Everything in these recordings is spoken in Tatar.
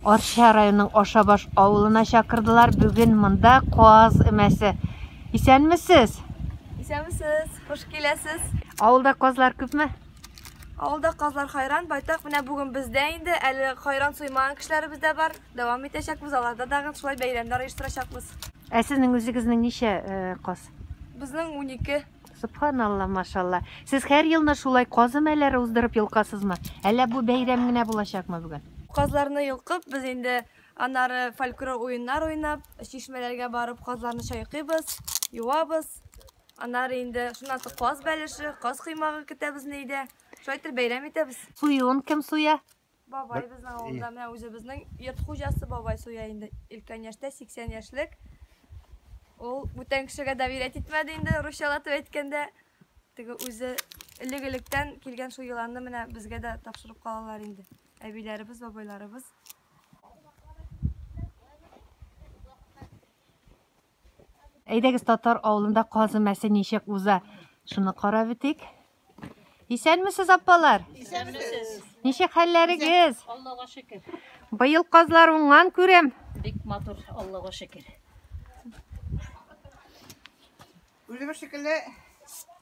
Арча районының Ашабаш авылына чакырдылар. Бүген монда каз өмәсе. Исәнмесез? Исәнмесез, хуш киләсез. Авылда казлар күпме? Авылда казлар хайран, байтак. Менә бүген бездә инде әле хайран суймаган кешеләребез дә бар. Дәвам итәчәкбез, аларда тагын шулай бәйрәмнәр оештырачакбыз. Ә сезнең үзегезнең ничә э, каз? Безнең 12. Субханалла, машалла. Сез һәр елны шулай каз өмәләре уздырып йолкасызмы? Әллә бу бәйрәм генә булачакмы бүген? Казларны йолкып, без инде аннары фольклор уеннар уйнап, чишмәләргә барып казларны чайкыйбыз, юабыз. Аннары инде шуннан соң каз бәлеше, каз коймагы көтә безне өйдә. Шулай итеп бәйрәм итәбез. Суюын кем суя? Бабай безнең авылда менә үзебезнең йорт хуҗасы бабай суя инде. Өлкән яшьтә, 80 яшьлек. Ул бүтән кешегә доверять итмәде инде, русчалатып әйткәндә. Теге үзе элек-электән килгән шул йоланы менә безгә дә тапшырып калалар инде. Әбиләребез, бабайларыбыз. Әйдәгез, татар авылында каз өмәсе ничек уза? Шуны карап үтик. Исәнмесез, апалар? Исәнмесез. Ничек хәлләрегез? Аллага шөкер. Быел казлар уңган күрәм. Бик матур, Аллага шөкер. Үзебез шикелле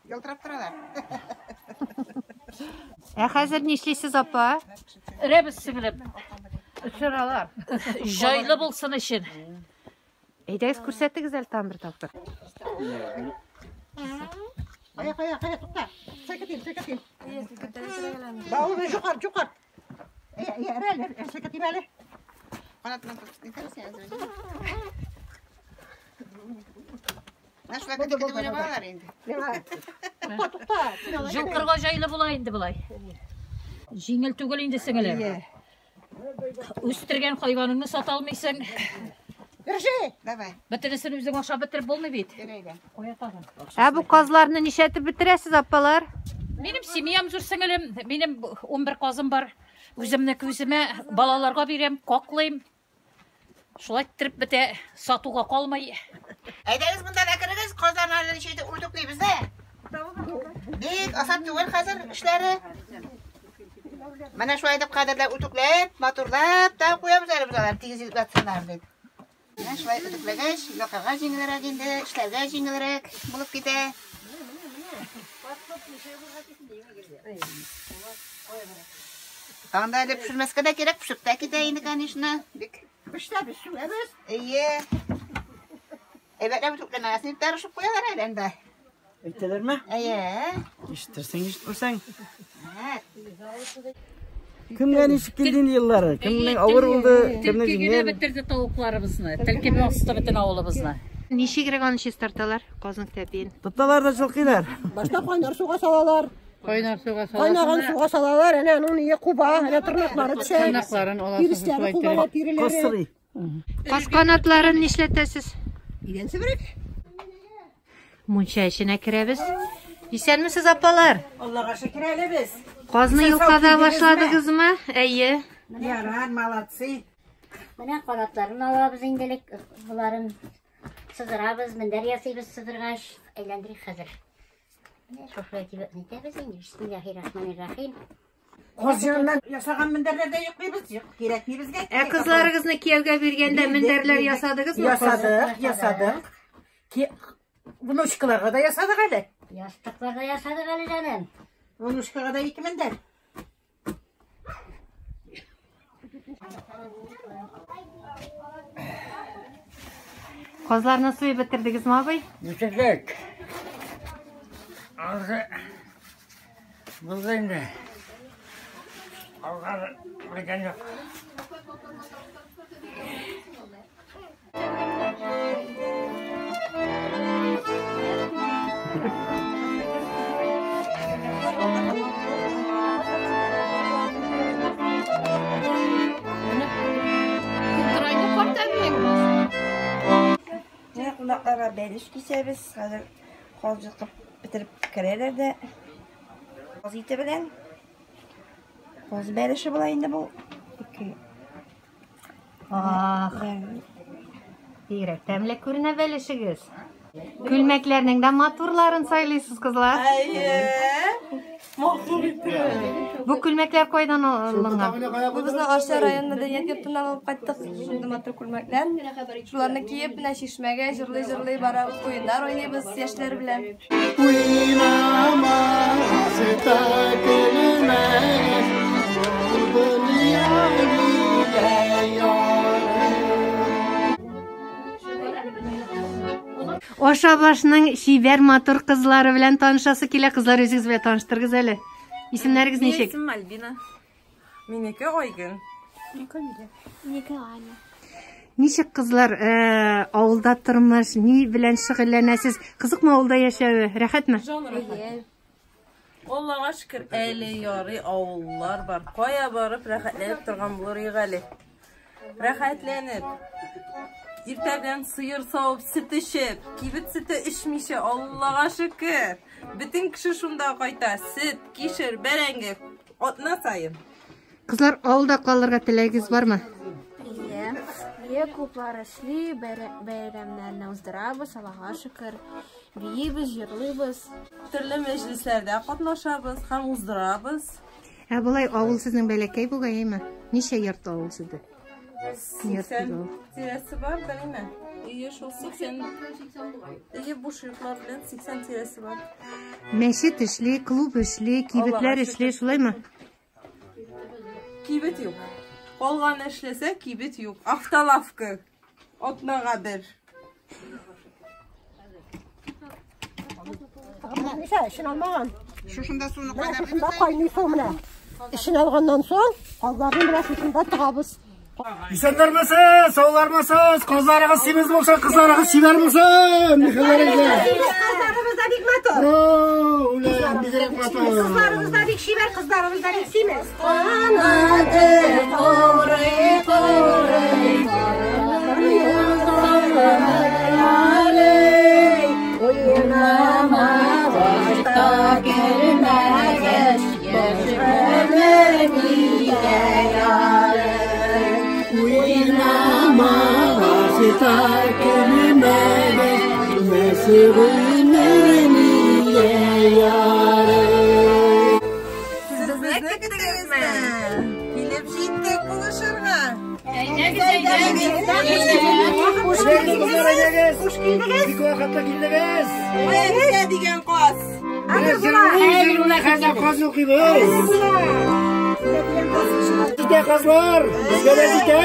ялтырап торалар. Ә хәзер нишлисез, апа? Өрәбез, сеңлем. Очыралар. Җайлы булсын өчен. Әйдәгез, күрсәтегез әле тагын бер тапкыр. Кая, кая, кая, тукта. Селкетим, селкетим. Бавырны җукар, җукар. Әйе, әйе, әле, әле, селкетим әле. Канатыннан тотып китәбез, Менә шулай көтеп көтеп уйнап алалар инде. Тукта, тукта. Җылкырга җайлы була инде болай. Җиңел түгел инде, сеңелем. Үстергән хайваныңны сата алмыйсың. Держи. Давай. Бөтенесен үзең ашап бетереп булмый бит. Кая тагын? Ә бу казларны нишәтеп бетерәсез, апалар? Минем семьям зур, сеңелем. Минем 11 казым бар. Үземнеке үземә, балаларга бирәм, каклыйм. Шулай иттереп бетә, сатуга калмый. Әйдәгез монда да керегез, казларны әле ничек итеп үтүклибез дә. Бик асат түгел хәзер эшләре. Менә шулай итеп кадерләп үтүкләп, матурлап та куябыз әле без аларны тигез итеп ятсыннар дип. Менә шулай үтүкләгәч, йокыга җиңелрәк инде, эшләргә җиңелрәк булып китә. Анда әле пешермәскә дә кирәк, пешеп тә китә инде, конечно. Бик. Пешсә без сүгәбез. Әйе. Әйбәтләп үтүкләмәгәсен дип тырышып куялар әле анда. Әйтәләрме? Әйе. Ишетерсең, ишетмәсәң. Кемгә ничек килде инде еллары? Кемнең авыр булды, кемнең Төлке генә җиңел. бетерде тавыкларыбызны. Төлке басты бөтен авылыбызны. Ничегрәк аны чистарталар, казның тәпиен? Тоталар да җылкыйлар. Башта кайнар суга салалар. Кайнар суга саласың. Кайнаган суга салалар, әнә аның ние куба, әнә тырнаклары төшә. Тырнакларын аласың, Тиресләре шулай куба, иттереп. тиреләре. Косырый. Каз канатларын нишләтәсез? Идән себерек. Мунча эченә керәбез. Исәнмесез, апалар? Аллага шөкер әле без. Казны йолкада башладыгызмы? Әйе. Ярар, молодцы. Менә канатларын алабыз инде элек, боларын сыдырабыз, мендәр ясыйбыз сыдыргач, әйләндерик хәзер. Менә шушылай дип нитәбез инде. Бисмиллахир-рахманир-рахим. Каз җоныннан ясаган мендәрләрдә йоклыйбыз, юк, кирәкми безгә. Ә кызларыгызны кияүгә биргәндә мендәрләр ясадыгызмы? Ясадык, ясадык. Внучкаларга да ясадык әле. Ястыклар да ясадык әле, җаным. Внучкага да ике мендәр. Казларны суеп бетердегезме, абый? Бетердек. Азы булды инде. Алган белгән юк. Менә кунакларга бәлеш кисәбез. Хәзер каз йолкып бетереп керәләр дә. Каз ите белән. Каз бәлеше була инде бу. Ах, бигрәк тәмле күренә бәлешегез. Күлмәкләрнең дә матурларын сайлыйсыз, кызлар. Әйе. Матур итеп. Бу күлмәкләр кайдан алынган? Бу безнең Арча район мәдәният йортыннан алып кайттык. Шундый матур күлмәкләр. Шуларны киеп, менә чишмәгә җырлый-җырлый барабыз, уеннар уйныйбыз яшьләр белән. Уйнама, та көлмәгез, Ашабашның чибәр матур кызлары белән танышасы килә. Кызлар, үзегез белән таныштырыгыз әле. Исемнәрегез ничек? Исемем Альбина. Минеке Айгөл. Минеке Аня. Ничек, кызлар, авылда тормыш, ни белән шөгыльләнәсез? Кызыкмы авылда яшәве? Рәхәтме? Аллага шөкер, әле ярый авыллар бар. Кая барып рәхәтләнеп торган булыр идек әле. Рәхәтләнеп. Иртә белән сыер савып, сөт эчеп, кибет сөте эчмичә, Аллага шөкер. Бөтен кеше шунда кайта. Сөт, кишер, бәрәңге атна саен. Кызлар, авылда калырга теләгегез бармы? Ие, клублар эшли, бәйрәмнәрне уздырабыз, Аллага шөкер. Биибез, җырлыйбыз. Төрле мәҗлесләрдә катнашабыз һәм уздырабыз. Ә болай авыл сезнең бәләкәй бугай, әйме? Ничә йорт авыл сездә? 80 тирәсе бар, белмим. Ие, шул 80. Ие, буш йортлар белән 80 тирәсе бар. Мәчет эшли, клуб эшли, кибетләр эшли, шулаймы? Кибет юк. Калган эшләсә, кибет юк. Автолавка. Атнага бер. Менә эшен алмаган. Шушында суны Менә шушында кайный су менә. Эшен алганнан соң, казларны менә шушында тыгабыз. Исәннәрмесез, саулармысыз, казларыгыз симез булсын, кызларыгыз чибәр булсын. Нихәлләрегез? Кызларыбыз да бик матур. Үлән, бигрәк матур. Кызларыбыз да бик чибәр, кызларыбыз да бик симез. Канаты курый, курый, уйнама башта кермәгәч, яшь гомер нигә ярый? Уйнама башта кермәгәч, яшь гомер нигә ярый? Сез безне көттегезме? Килеп җиттек булышырга. Әйдәгез, әйдәгез. Хуш килдегез. Хуш килдегез. Бик вакытта килдегез. Менә дигән каз. Менә хәзер каз йолкыйбыз. Җитә казлар, безгә дә җитә.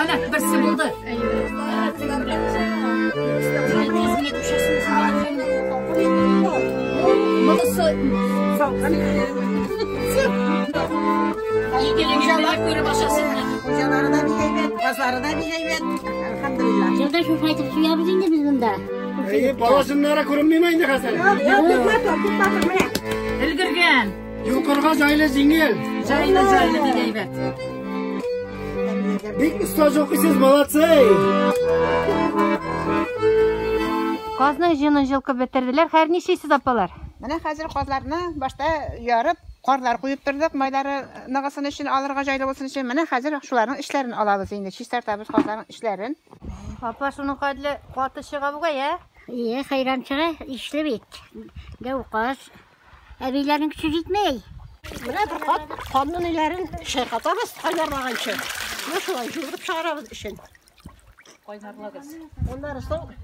Ана, берсе булды. Монысы Игелегеңне күреп ашасыннар. Хуҗалары да бик әйбәт, казлары да бик әйбәт. Әлхәмдүлилләһ. Елда шушы әйтеп суябыз инде без монда. Әйе, баласыннары күренмиме инде хәзер? Юк, бик матур, бик матур менә. Өлгергән. Йолкырга җайлы җиңел. Җайлы, җайлы бик әйбәт. Бик оста йолкыйсыз, молодцы. Казның җынын җылкып бетерделәр. Хәер, нишлисез, апалар? Менә хәзер казларны башта ярып, карлар куеп тордык, майлары ныгысын өчен, алырга җайлы булсын өчен. Менә хәзер шуларның эчләрен алабыз инде, чистартабыз казларның эчләрен. Апа, шуның хәтле каты чыга бугай, ә? Ие, хәйран чыга, ишле бит. Дәү каз. Әбиләрнең көче җитмәй. Менә бер кат канның ниләрен чайкатабыз кайнарлаганчы. Менә шулай җуырып чыгарабыз эчен. Кайнарлагыз. Аннары соң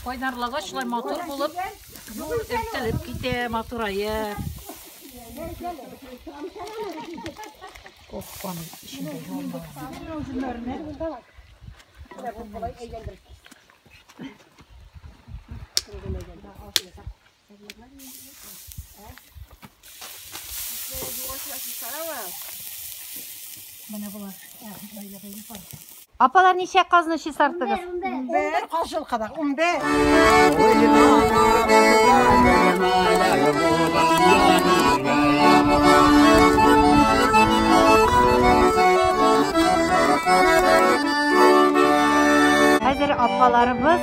Кайнарлагач шулай матур булып өртелеп китә, матурая. Ох, аның эчендә җан бар. Менә болар. Апалар, ничә казны чистарттыгыз? 11 каз җылкыдык, 11. Хәзер апаларыбыз,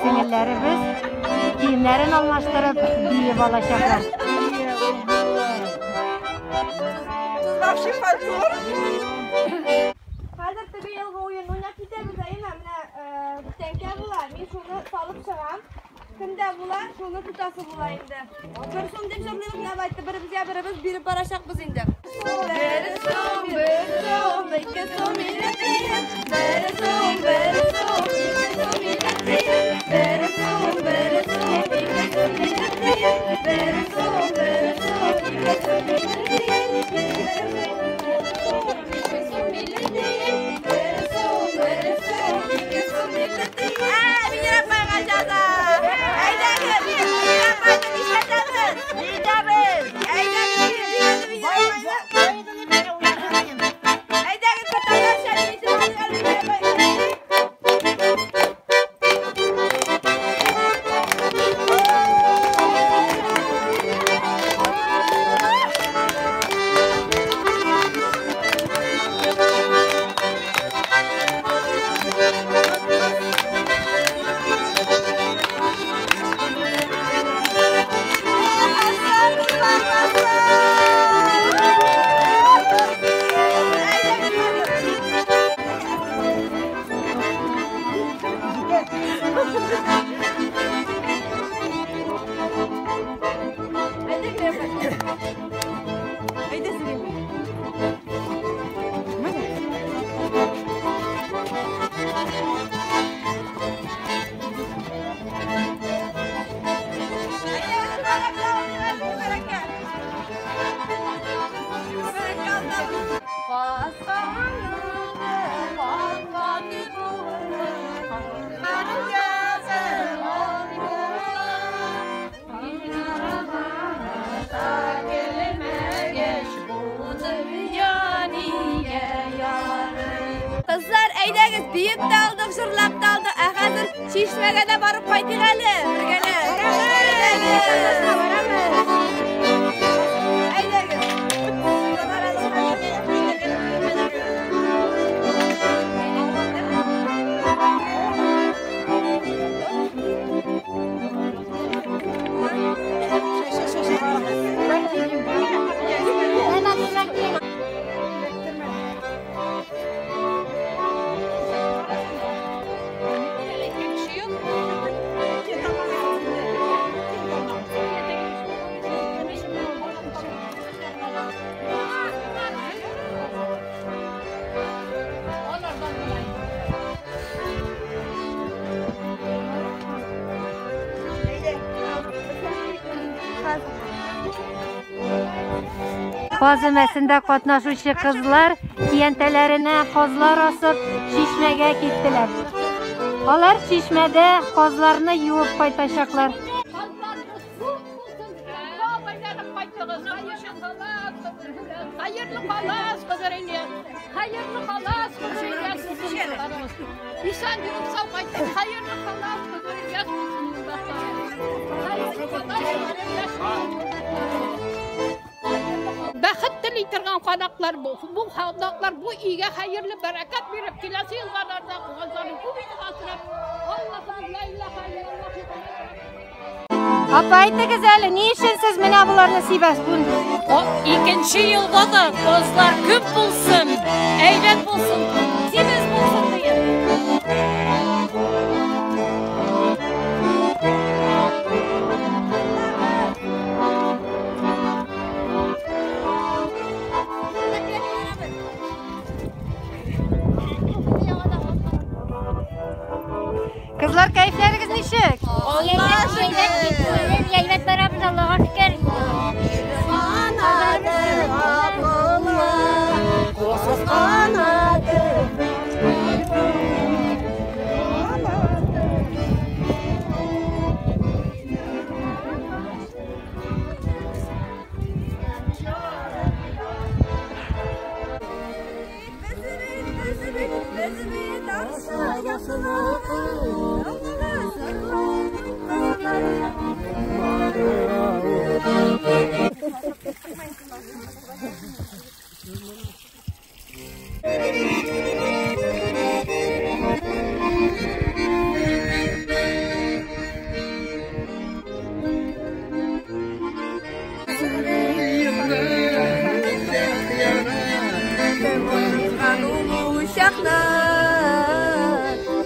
сеңелләребез киемнәрен алмаштырып биеп алачаклар. Вообще фольклор. Хәзер теге ел Тәңкә була, мин шуны салып чыгам. Кемдә була, шуны тотасы була инде. Бер сум дип җырлыйбыз, менә байтты беребезгә беребез биреп барачакбыз инде. Бер сум, бер сум, ике сум илле тиен. Бер сум, бер сум, ике сум илле тиен. Бер сум, бер сум, ике сум илле тиен. Бер сум, бер сум, ике сум илле тиен. Бер сум, ике сум илле тиен. Бер сум, бер сум, ике сум илле тиен. Ә, Венера апайга җаза. Әйдәгез, Венера апайны нишләтәбез? Нишләтәбез? Әйдәгез, Венера апайны. Әйдәгез, татарча нишләтәбез әле Венера апайны. Кызлар, әйдәгез, биеп тә алдык, җырлап та алдык. Ә хәзер чишмәгә дә барып кайтыйк әле, бергәләп. Әйдәгез. Каз өмәсендә катнашучы кызлар киянтәләренә казлар асып чишмәгә киттеләр. Алар чишмәдә казларны юып кайтачаклар. Хәерле калас, Хызыр Ильяс. Хәерле калас, Хызыр Ильяс. Исән йөреп сау кайттык. Хәерле калас, Хызыр Ильяс булсын. Хәерле калас, Хызыр Ильяс. Бәхет тели торган канаклар бу. Бу канаклар бу өйгә хәерле бәрәкәт биреп, киләсе елларда казларын күп итеп асрап, Аллаһым ла илаһа иллаллаһ. Апа, әйтегез әле, ни өчен сез менә боларны сибәсез? Икенче елга да казлар күп булсын, әйбәт булсын, симез булсын диеп. Кызлар, кәефләрегез ничек? Аллаһка шөкер. Әйбәт барабыз, Аллаһка шөкер.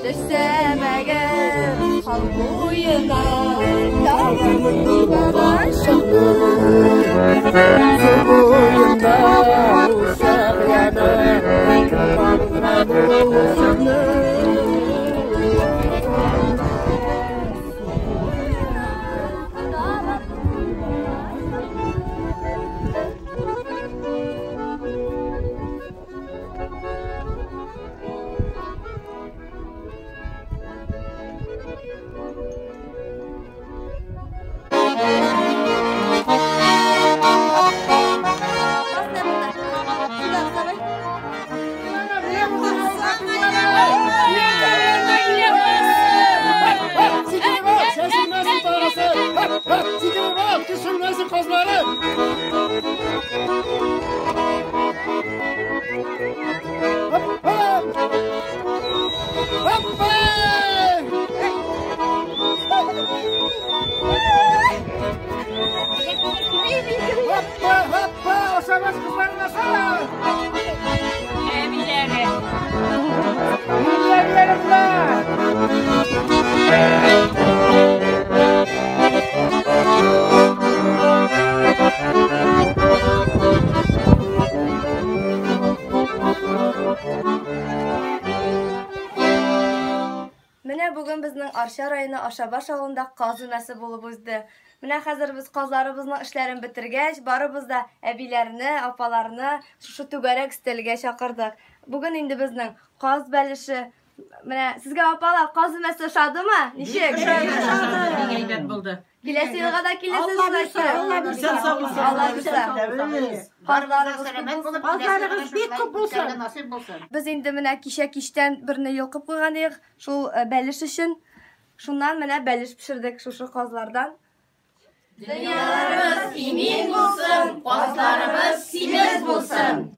Төшсә буена, табылган чыкты. Су буенда учак яна, кем кабызган бу учакны? Менә бүген безнең Арча районы Ашабаш авылында каз өмәсе булып узды. Менә хәзер без казларыбызның эшләрен бетергәч, барыбыз да әбиләрне, апаларны шушы түгәрәк өстәлгә чакырдык. Бүген инде безнең каз бәлеше. Менә сезгә апалар каз өмәсе ошадымы? Ничек? Бик әйбәт булды. Киләсе елга да киләсез Алла бирсә, Алла бирсә. Алла бирсә. Казларыгыз күп булсын. Казларыгыз бик күп булсын. Без инде менә кичә кичтән берне йолкып куйган идек, шул бәлеш өчен. Шуннан менә бәлеш пешердек шушы казлардан. Дөньяларыбыз имин булсын, казларыбыз